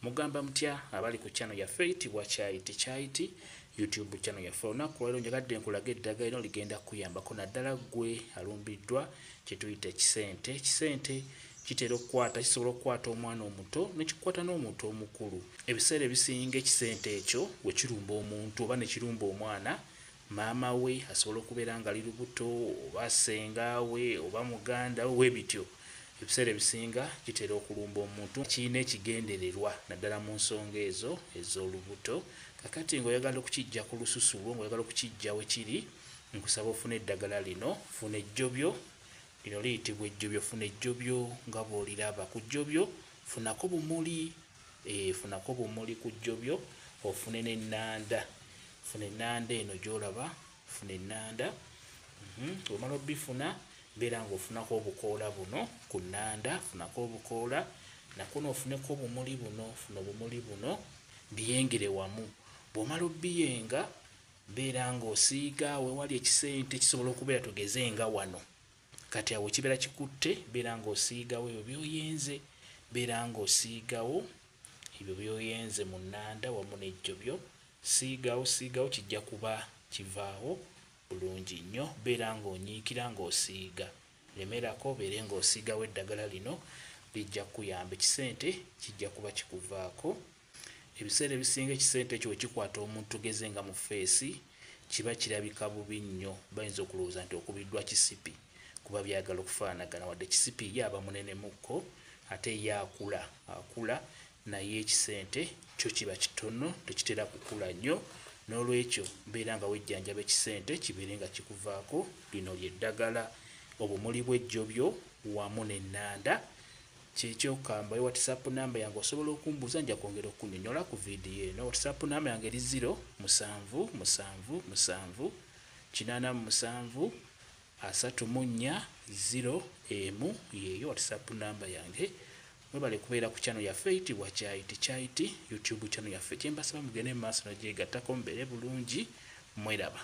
Mugamba mutya abali ku channel yaffe eyitibwa Kyayiti Kyayiti YouTube channel yaffe. Olunaku lwaleero njagadde nkulaga eddagala lino ligenda kukuyambako naddala ggwe alumbiddwa kye tuyita ekisente. Ekisente kitera okukwata, kisobola okukwata omwana omuto ne kikukwata n'omuntu omukulu. Ebiseera ebisinga ekisente ekyo bwe kirumba omuntu oba ne kirumba omwana, maama we asobola okubeera ng'ali lubuto oba ssenga we oba muganda we bwe bityo. Ebiseera ebisinga kitera okulumba omuntu kirina ekigendererwa naddala mu nsonga ezo ez'olubuto. Kakati ng'oyagala okukiggya ku lususu lwo, ng'oyagala okukiggya we kiri, nkusaba ofune eddagala lino. Funa ejjobyo, lino liyitibwa ejjobyo. Funa ejjobyo nga bw'oliraba. Ku jjobyo funako bumuli, eh, funako bumuli ku jjobyo, ofune n'ennanda. Funa ennanda eno gy'olaba, funa ennanda. Bw'omala obifuna, beera ng'ofunako obukoola buno ku nnanda, funako obukoola, nakuno ofuneko obumuli buno, funa obumuli buno, biyengere wamu. Bw'omala obiyenga, beera ng'osiiga wewali ekisente kisobola okubeera tugeze nga wano. Kati awo kibeera kikutte, beera ng'osiigawo ebyo by'oyenze, beera ng'osiigawo ebyo by'oyenze mu nnanda wamu n'ejjobyo. Siigawo, siigawo kijja kuba kivaawo bulungi nnyo. Beera ng'onyiikira ng'osiiga. Lemerako obeere ng'osiigawo eddagala lino lijja kukuyamba. Ekisente kijja kuba kikuvaako. Ebiseera ebisinga ekisente ekyo bwe kikwata omuntu tugeze nga mu ffeesi, kiba kirabika bubi nnyo. Bayinza okulowooza nti okubiddwa kisipi kuba byagala okufaanagana wadde kisipi ye aba munenemukko ate ye akula akula naye ekisente kyo kiba kitono tekitera kukula nnyo. N'olwekyo beera nga wejjanjaba ekisente kibeere nga kikuvaako. Lino ly'eddagala obumuli bw'ejjobyo wamu n'ennanda. Kyekyo kambawe WhatsApp namba yange osobola okumbuuza nja kwongera okukunyonyola ku vidiyo eno. WhatsApp namba yange eri 0 7 7 7 87 34 0 1 yeeyo WhatsApp namba yange. Mwebale kubeera ku channel yaffe eyitibwa Kyayiti Kyayiti YouTube channel yaffe. Kyembasaba mugende mu maaso nogyegattako mubeere bulungi mweraba.